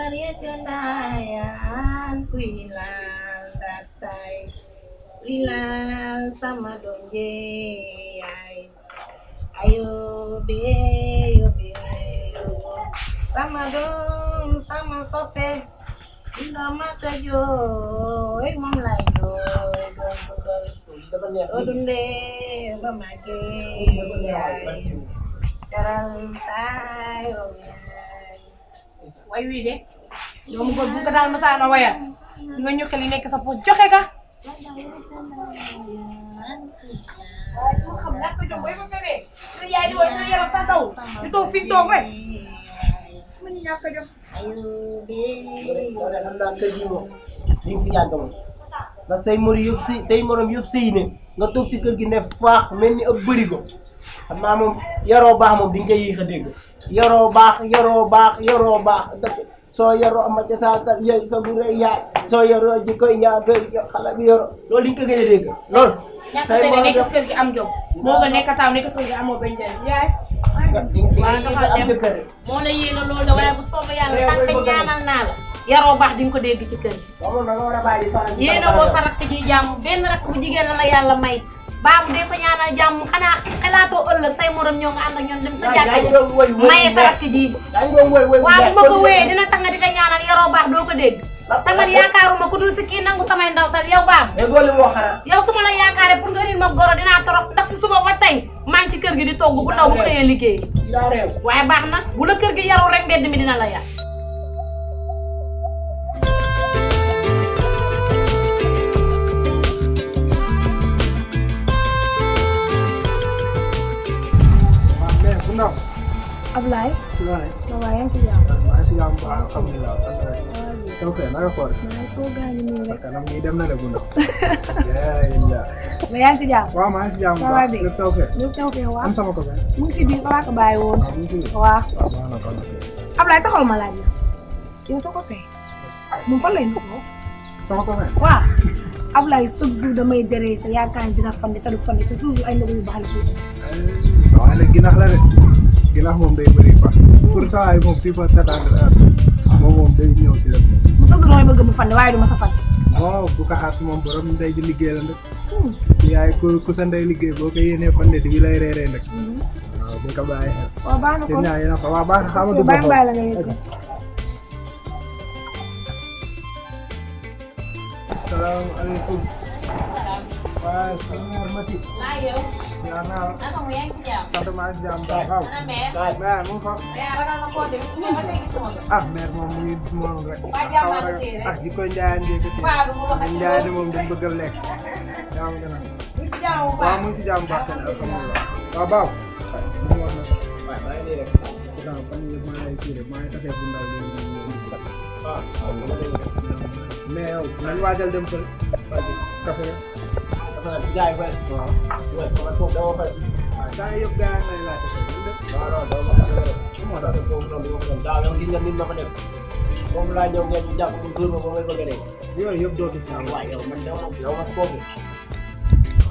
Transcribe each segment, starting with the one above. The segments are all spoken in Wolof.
Maria cendayan kuilan daksai Wilan sama donje ay ayo be sama dong sama sope Ina mata jo mom lai jo odunde bamage karal say way wi de ñoom góor bu ko daal masaana wayal nga ñu xeli nekk sa po joxe ka waaye ku xam nak ko jom boy ma kare sa yaay di way sa yaram sa taw di toog fi toog rek mu ñu ñàkk jom ayo be wala xam naa kër gi moom di nga fi yàgg moom ndax say mor yëpp si say morom yëpp sëy ne nga toog si kër gi ne faax mel ni ab bërigo xam naa moom yaroo baax moom di nga koy yéex a dégg yaroo baax soo yaroo ama ca saakal yey sa bu rëy yaay soo yaroo ji koy yaa koy xale bi yaroo loolu di nga ko gën a dégg loolu ñàkk say nekk si kër gi am jom moo nga nekk taaw nekk si kër gi amoo benn njëriñ yaay moo la yéene loolu la waaye bu soobee yàlla tànk ñaanal naa la yaroo baax di nga ko dégg ci kër gi yéene woo sa rakk ji jàmm benn rakk bu jigéen la yàlla may baabu dee ko ñaanal jàmm xanaa xalaatoo ëllëg say morom ñoo nga ànd ak ñoom dem sa jàkka ji maye sa rakk ji waaw bu ma ko wéyee dina tax nga di ko ñaanal yaroo baax doo ko dégg te man yaakaaruma ku dul si kii nangu samay ndawtal yow baabu yow su ma la yaakaaree pour nga indil ma goro dinaa torox ndax si suba ba tey maa ngi ci kër gi di togg bu ndaw bu xëyee liggéey waaye baax na bu la kër gi yarul rek mbedd mi dina la yar Ndaw Ablaye Ablaye waaw yaa ngi ci jàmm maa ngi si jàmm bu baax alhamdulilah sant rek taw fee naka koor soo gaañu nii rek kanam nii dem na de bu ndaw yaa mais yaa ngi ci jàmm waaw maa ngi si jàmm bu baax lépp taw fee lu taw fee waaw am sama ko fee mu ngi si biir balaa ko bàyyi woon waaw mu ngi si biir waaw waaw baax na kon Ablaye taxal ma laaj la yow sa ko fee moom fan lay ndoxoo sama ko fee waaw Ablaye chaque jour damay deree sa yaakaar dina fande te du fande te toujours ay ndox yu baax la sa waay nag ginax la de ginax moom day bëri quoi pour sa waay moom fii fa t'attendre moom day ñëw si la mu chaque jour damay bëgg mu fande waaye du ma sa fande waaw bu ko xaar moom borom ndey di liggéey la nag yaay ku sa ndey liggéey boo ko yéenee fande di bi lay reeree nag waaw bu ko bàyyi xel waaw baax na kon ñaa yéen a ko waaw baax na xama du bàyyi la nga yëg salaamaaleykum waaw sama mati naa yow yaa naa naka mu yaa ngi ci jàmm sant maa ngi jàmm baax waaw ana mère mère mu ngi fa ragal na koo dem mais ba tey gisuma ko ah mère moom mu ngi moom rek waa jàmbaar tey rek ah ji koy njaayaan dee ko Faa du ma waxati ci njaayaan moom dañ bëgg a lekk yaa ma gën a mu ci jàmm bu waaw baax mu ngi si jàmm baax alhamdulilah waaw baaw mu wax na waaw maa ngi nii rek waaw fan yii maa ngi lay kii rek maa ngi tafee bu ndaw mais yow nañ waajal dem fële café jaay fay waaw man foofu dama fay waaw saa yëpp gars yi lay laajte waaw non dama moo tax foofu noonu dama ko dem daaw yow gis nga nit ma fa def moom laa ñëw ngeen ñu jàpp ko dóor ma ba may bëgg a dee yooyu yëpp doo gis naa waaw yow man dama yow man foofu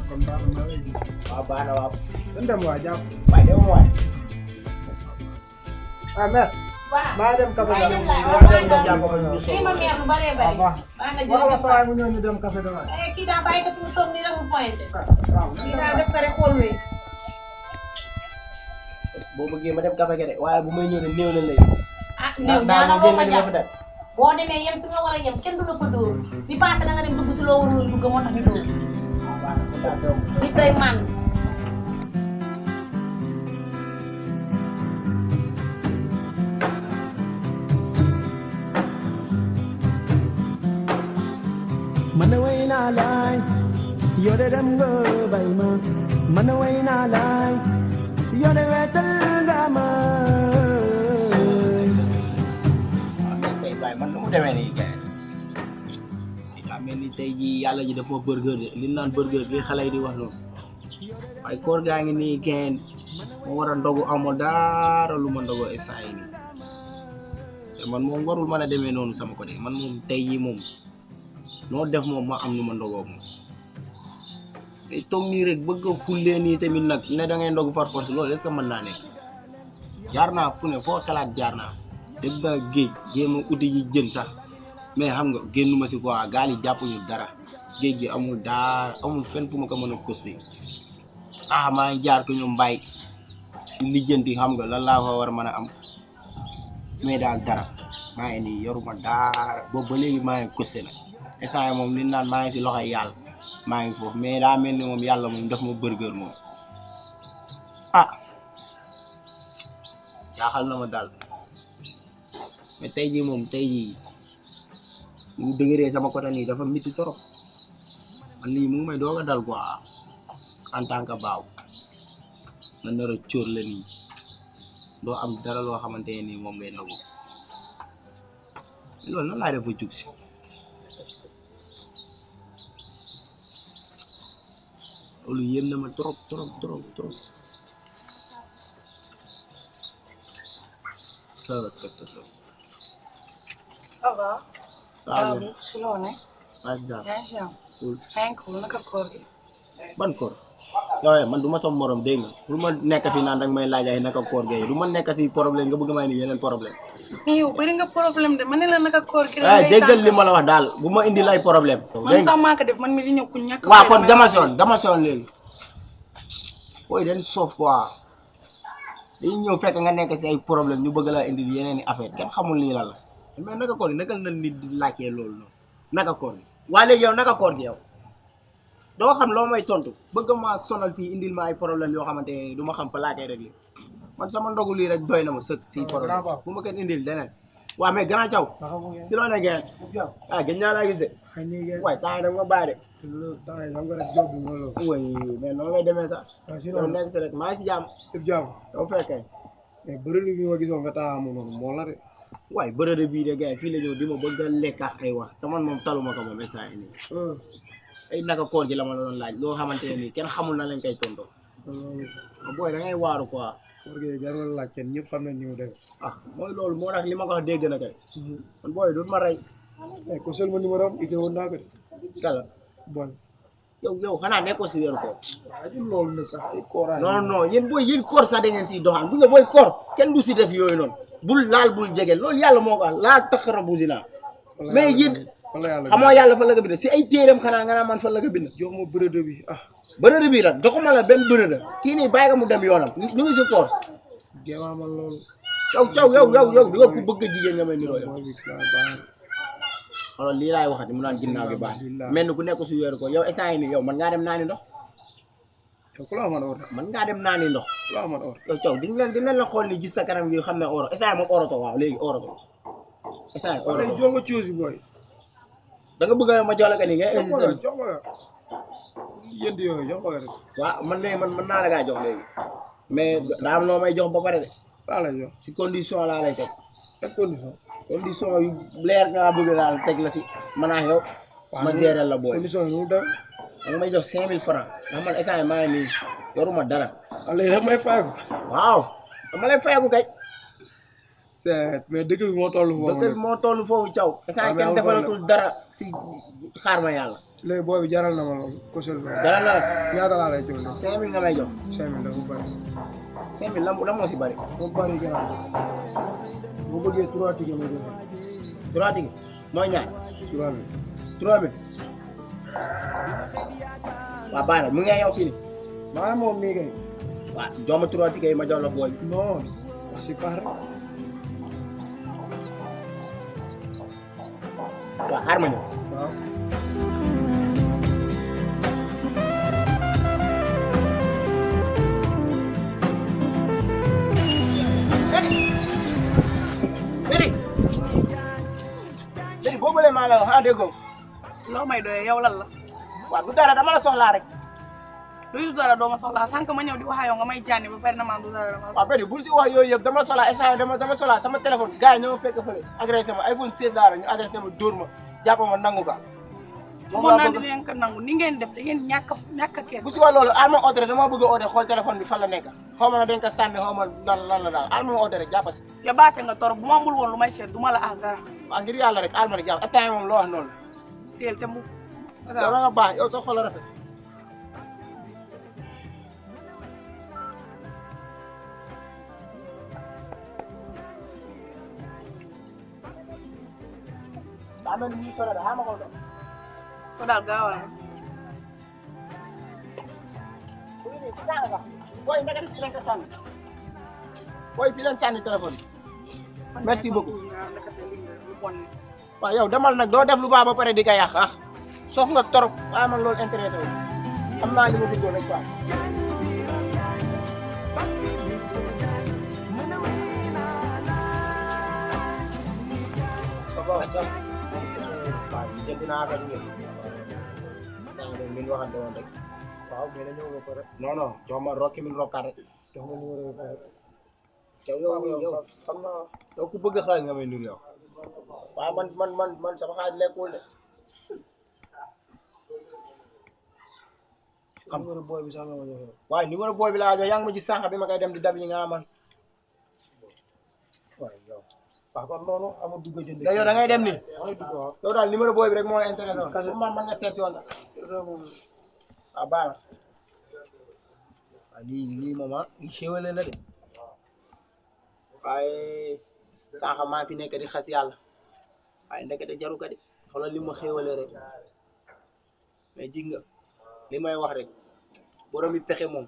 kon baax na maa ngi lay waaw baax na waaw dañ dem waa jàpp waaye dama waay ah mère waaw maa dem café Ay, dem dem laay, waa waaw, dem waaw, jàpp waaw. ko ñu lii ma meer lu bëree bëri waaw baax na wax la sa waay jërëjëf mu ñëw ñu dem café dama kii daa bàyyi ko suñu toog nii rek mu pointé waaw kii daa def ko rek xool wee boo bëggee ma dem café ge de waaye bu may ñëw de néew leen lay ah néew daal ñaana moom loo ko dégg nga jàpp fa def boo demee yem fi nga war a yem kenn du la ko dóor bi passé na nga dem dugg si loo warul dugg moo tax ñu dóor waaw baax na ko daal doom nit day mànd man way naa laay yoo de dem nga bay ma man way naa laay yoo de wetal nga ma tey bàyyi man nu mu demee nii gars yi daa mel ni tey jii yàlla ji daf ma burger de li naan burger bi xale yi di wax noonu waaye koor gaa ngi nii kenn ma war a ndogu amoo dara lu ma ndogoo instant yi nii te man moom warul mën a demee noonu sama côté man moom tey jii moom noo def moom ma am lu ma ndogoo moom te toog nii rek bëgg a fullee nii tamit nag ne da ngay ndogu par force loolu est-ce que mën naa nekk jaar naa fu ne foo xalaat jaar naa dem naa géej jéem a uti ji jën sax mais xam nga génnuma si quoi gaal yi jàppuñu dara géej gi amul daar amul fenn fu ma ko mën a kosi maa ngi jaar ko ñoom mbay di lijjanti xam nga lan laa fa war a mën a am mais daal dara maa ngi nii yoruma daar boobu ba léegi maa ngi kosi nag instant moom li naan maa ngi si loxoy yàlla maa ngi foofu mais daa mel ni moom yàlla moom daf ma burger moom jaaxal na ma daal mais tey jii moom tey jii mu dëgëree sama côté nii dafa métti trop man lii mu ngi may doog a dal quoi en tant que baaw nga nar a cóor la nii doo am dara loo xamante ne nii moom ngay nagu loolu nan laa def ba jug si loolu yéem na ma trop trop trop trop ça va. Ça va. Ça va. Si loo ne. maa ngi si jàmm. yaa ngi si jàmm. cool. yaa ngi cool naka koor gi. ban koor. yow man du ma sama morom dégg nga du ma nekk fii naan danga may laaj ay naka koor gi du ma nekk si problème nga bëgg maa indi yeneen problème. mais yow bëri nga problème de ma ne la naka koor gi. déggal li ma la wax daal bu ma indi lay problème. man sax maa ko def man mi di ñëw ku ñàkk. waaw kon demal si yoon léegi. booy den soof quoi. dañuy ñëw fekk nga nekk si ay problème ñu bëgg laa indi yeneen i affaire kenn xamul lii lan la mais naka koor gi naka la nit di laajtee loolu noonu naka koor gi waa léegi yow naka koor gi yow doo xam loo may tontu bëgg maa sonal fii indil ma ay problème yoo xamante ne du ma xam fa laa koy réglé man sama ndogu lii rek doy na ma sëkk fii problème bu ma kenn indil deneen waa mais grand Thiaw si loo ne ngeen gën naa laa gisee waay temps yi nag ma bàyyi de way mais noonu lay demee sax yow nekk si rek maa ngi si jàmm yow fekkee mais bërëb bi ma gisoon nga taamu noonu moo la de waaye bërëb bii de gars fii la ñëw di ma bëgg a lekk ak ay wax te man moom taluma ko moom instant yii nii ay naka koor gi la ma la doon laaj loo xamante ne nii kenn xamul na lañ koy tontoo booy da ngay waaru quoi koor gi jarul laaj kenn ñëpp xam nañ ni mu def mooy loolu moo tax li ma ko wax dégg na kay man booy doot ma rey ko sel ma numéro am ite woon naa ko de kala boy yow xanaa nekkoo si weeru koor loolu nag ay kooraay non yéen booy yéen koor sax da ngeen siy doxaan bu nga booy koor kenn du si def yooyu noonu bul laal bul jege loolu yàlla moo ko laa taxarabu zina mais yéen xamoo yàlla fa la ko bind si ay téeram xanaa nga naa man fa la ko bind jox ma bërëd bi bërëd bi la joxuma la benn bërëd kii nii bàyyi ko mu dem yoonam ñu ngi si koor géewaamal loolu yow di nga ko bëgg a jigéen nga may niroo yow alors lii laay waxati mu naan ginnaaw gi baax mel ni ku nekk si weeru koor yow instant yi nii yow man ngaa dem naani ndox ku la man or man ngaa dem naani ndox ku la man or yow Thiaw dinañ la xool ni gis sa kanam gi xam ne oro instant yi moom oroto waaw léegi oroto instant yi oroto jox ma coosi booy da nga bëgg ma jox la ka nii nga insisté jox ma yënd yooyu jox ma rek waaw man léegi man naa la kaa jox léegi mais daa am loo may jox ba pare de laa lay jox si condition laa lay teg quelle condition yu leer nga bëgg daal teg la si man ak yow ma gérer la booy condition yi mu dem nga may jox 5000 francs ndax man instant yi maa ngi nii yoruma dara léegi rek may fayagu waaw dama lay fayagu kay c'est mais dëkk bi moo toll foofu dëkk bi moo toll foofu Thiaw instant yi kenn defalatul dara si xaar ma yàlla léegi booy bi jaral na ma loolu ko sel dara la ñaata laa lay jox 5000 nga may jox 5000 dafa bari 5000 lan moo si bari moo bari gannaaw boo bëggee 3 tickets ma joxe 3 tickets mooy ñaar 3000 3000 waaw baax na mu ngi yow fii nii maa moom nii kay waaw jox ma 3 tickets yi ma jox la booy non wax si par waaw xaar ma ñëw waaw léegi boo bëlee maa la wax déggoo loo may doyee yow lan la. waaw du dara dama la soxlaa rek luy du dara doo ma soxlaa sànq ma ñëw di wax ak yow nga may jànni ba pare na maa du dara dama waaw Bédi bul si wax yooyu yëpp dama la soxlaa instant dama soxlaa sama téléphone gars yi ñoo ma fekk fële agressé ma iPhone 16 daara ñu agressé ma dóor ma jàpp ma nangu ka moom naa di leen ko nangu ni ngeen def da ngeen ñàkk a kees. bu si wax loolu al ma oote rek dama bëgg a oote xool téléphone bi fan la nekk xaw ma na dañ ko sànni xaw ma lan la daal al ma oote rek jàpp si ya baate nga torop bu ma ambul woon lu may seet du ma la ah dara waaw ngir yàlla rek al ma rek jàpp atteint moom loo wax noonu teel te mu yow da nga baax yow sa xol a rafet amel ni sore da ama ko do ko daal gaawal ni sanga boy nga def ci la sanni boy fi len sanni téléphone merci beaucoup waaw yow demal nag doo def lu baax ba pare di ko yàq ah soof nga torop waaye man loolu intéressé wu xam naa li ma bëggoon rek quoi. waaw jënd naa affaire bi sànq de min waxante woon rek. waaw mais dañoo ba pare. non non jox ma rokki min rokkaat rek. jox ma numéro bi pare. yow xam naa yow ku bëgg xaalis nga may nur yow. waaw man sama xaalis lekkul de. xam numéro booy bi sax nga ma joxe. waaye numéro booy bi laa jox yaa ngi ma ci sànq bi ma koy dem di dab yi nga man. waaye yow. waaw kon noonu amul dugg jënd. yow da ngay dem ni amul dugg waaw. yow daal numéro booy bi rek moo la intéressé woon. kase man nga seet si woon waaw baax na. waaw lii moom ah lii xéwale la de. waaye sànq maa fi nekk di xas yàlla. waaye ndekete jaru ka de xoolal li ma xéwale rek mais jig nga li may wax rek borom mi pexe moom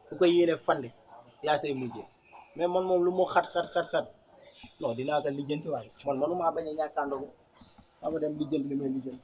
ku ko yéene fande yaa say mujjee mais man moom lu mu xat non dinaa ko lijjanti waaye man manuma bañ a ñàkkaandoo ma dem lijjanti li may lijjanti